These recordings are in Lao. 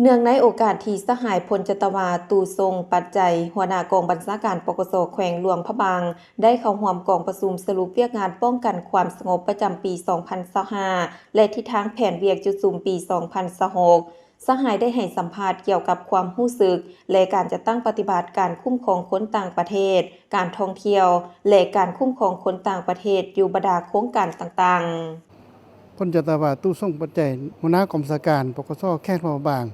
ເນື່ອງໃນໂອກາດທີ່ສະຫາຍ ພົນຈັດຕະວາ ຕູສົງ ປັດໄຈ ຫົວໜ້າກອງບັນຊາການ ປກສ ແຂວງຫຼວງພະບາງ ໄດ້ເຂົ້າຮ່ວມກອງປະຊຸມສະຫຼຸບວຽກງານປ້ອງກັນຄວາມສະຫງົບປະຈຳປີສອງພັນຊາວຫ້າ ແລະ ທິດທາງແຜນວຽກຈຸດສຸມປີສອງພັນຊາວຫົກ, ສະຫາຍໄດ້ໃຫ້ສຳພາດກ່ຽວກັບຄວາມຮູ້ສຶກ ແລະ ການຈັດຕັ້ງປະຕິບັດການຄຸ້ມຄອງຄົນຕ່າງປະເທດ, ການທ່ອງທ່ຽວ ແລະ ການຄຸ້ມຄອງຄົນຕ່າງປະເທດຢູ່ບັນດາໂຄງການຕ່າງໆ. ພົນຈັດຕະວາ ຕູ້ສົງ ປັດໄຈ ຫົວໜ້າກອງບັນຊາການ ປກສ ແຂວງຫຼວງພະບາງ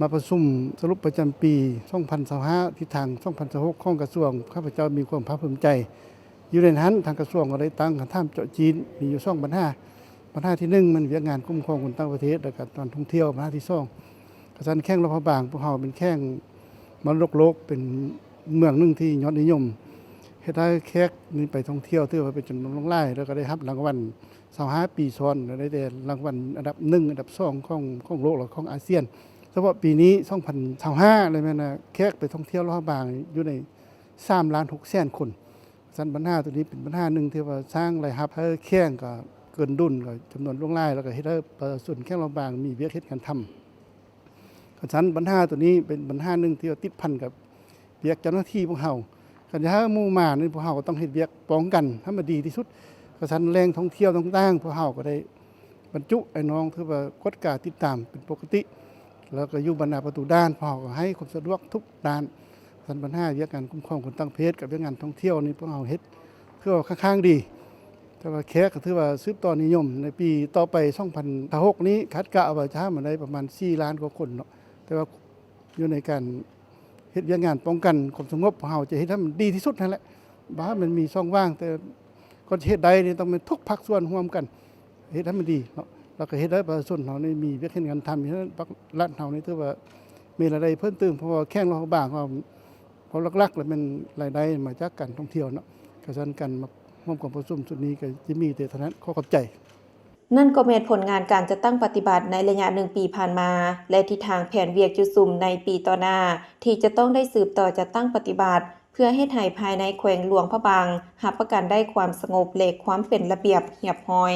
ມາປະຊຸມສະຫຼຸບປະຈຳປີສອງພັນຊາວຫ້າ ທິດທາງສອງພັນຊາວຫົກ ຂອງກະຊວງ ຂ້າພະເຈົ້າມີຄວາມພາກພູມໃຈ. ຢູ່ໃນນັ້ນ ທາງກະຊວງກໍໄດ້ຕັ້ງຄຳຖາມເຈາະຈີນ ມີຢູ່ສອງບັນຫາ. ບັນຫາທີໜຶ່ງ ແມ່ນວຽກງານຄຸ້ມຄອງຄົນຕ່າງປະເທດ ແລະ ກະການທ່ອງທ່ຽວ. ບັນຫາທີສອງ ກະຊັ້ນແຂວງຫຼວງພະບາງ ພວກເຮົາເປັນແຂວງມໍລະດົກໂລກ ເປັນເມືອງໜຶ່ງທີ່ຍອດນິຍົມ ເຮັດໃຫ້ແຂກນີ້ໄປທ່ອງທ່ຽວ ຖືວ່າເປັນຈຳນວນຫຼວງຫຼາຍ ແລ້ວກໍໄດ້ຮັບລາງວັນຊາວຫ້າປີຊ້ອນ ແລະ ໄດ້ແຕ່ລາງວັນອັນດັບໜຶ່ງ ອັນດັບສອງຂອງ ຂອງໂລກ ແລະ ຂອງອາຊຽນ. ສະເພາະປີນີ້ ສອງພັນຊາວຫ້າ ແລ້ວແມ່ນແຂກໄປທ່ອງທ່ຽວຫຼວງພະບາງຢູ່ໃນສາມລ້ານຫົກແສນຄົນ. ຊັ້ນບັນຫາໂຕນີ້ເປັນບັນຫາໜຶ່ງທີ່ວ່າສ້າງລາຍຮັບໃຫ້ແຂວງ ກໍເກີນດຸນ ກໍຈຳນວນຫຼວງຫຼາຍ ແລ້ວກໍເຮັດໃຫ້ປະຊາຊົນແຂວງຫຼວງພະບາງມີວຽກເຮັດງານທຳ. ກະຊັ້ນບັນຫາໂຕນີ້ເປັນບັນຫາໜຶ່ງທີ່ວ່າຕິດພັນກັບວຽກເຈົ້າໜ້າທີ່ພວກເຮົາ. ຄັນຢາກໃຫ້ໝູ່ມານີ້ ພວກເຮົາກໍຕ້ອງເຮັດວຽກປ້ອງກັນໃຫ້ມັນດີທີ່ສຸດ. ກະຊັ້ນແຫຼ່ງທ່ອງທ່ຽວຕ່າງໆ ພວກເຮົາກໍໄດ້ບັນຈຸອ້າຍນ້ອງ ຖືວ່າກວດກາຕິດຕາມເປັນປົກກະຕິ ແລ້ວກໍຢູ່ບັນດາປະຕູດ່ານ ພວກເຮົາກໍໃຫ້ຄວາມສະດວກທຸກດ້ານ. ກະຊັ້ນບັນຫາວຽກງານຄຸ້ມຄອງຄົນຕ່າງປະເທດ ກັບວຽກງານທ່ອງທ່ຽວນີ້ ພວກເຮົາເຮັດ ຖືວ່າຄ່ອນຂ້າງດີ. ແຕ່ວ່າແຂກກໍຖືວ່າສືບຕໍ່ນິຍົມໃນປີຕໍ່ໄປ ສອງພັນຊາວຫົກນີ້ ຄາດກະວ່າຈະໃຫ້ມາໄດ້ປະມານສີ່ລ້ານກວ່າຄົນເນາະ. ແຕ່ວ່າຢູ່ໃນການເຮັດວຽກງານປ້ອງກັນຄວາມສະຫງົບ ພວກເຮົາຈະເຮັດໃຫ້ມັນດີທີ່ສຸດຫັ້ນແຫຼະ. ບໍ່ໃຫ້ມັນມີຊ່ອງວ່າງ ແຕ່ກ່ອນຈະເຮັດໄດ້ນີ້ ຕ້ອງແມ່ນທຸກພາກສ່ວນຮ່ວມກັນເຮັດໃຫ້ມັນດີເນາະ. ແລ້ວກໍເຮັດໃຫ້ປະຊາຊົນເຮົານີ້ມີວຽກເຮັດງານທຳ ເຮັດໃຫ້ປາກລັດເຮົານີ້ຖືວ່າມີລາຍໄດ້ເພີ່ມຕື່ມ ເພາະວ່າແຂວງຫຼວງພະບາງເຮົາ ເພາະຫຼັກໆ ແລ້ວແມ່ນລາຍໄດ້ມາຈາກການທ່ອງທ່ຽວເນາະ. ກະຊັ້ນການມາຮ່ວມກອງປະຊຸມຊຸດນີ້ ກໍຈະມີແຕ່ເທົ່ານັ້ນ. ຂໍຂອບໃຈ. ນັ້ນກໍແມ່ນຜົນງານການຈັດຕັ້ງປະຕິບັດໃນໄລຍະໜຶ່ງປີຜ່ານມາ ແລະ ທິດທາງແຜນວຽກຈຸດສຸມໃນປີຕໍ່ໜ້າ ທີ່ຈະຕ້ອງໄດ້ສືບຕໍ່ຈັດຕັ້ງປະຕິບັດ ເພື່ອເຮັດໃຫ້ພາຍໃນແຂວງຫຼວງພະບາງ ຮັບປະກັນໄດ້ຄວາມສະຫງົບ ແລະ ຄວາມເປັນລະບຽບຮຽບຮ້ອຍ.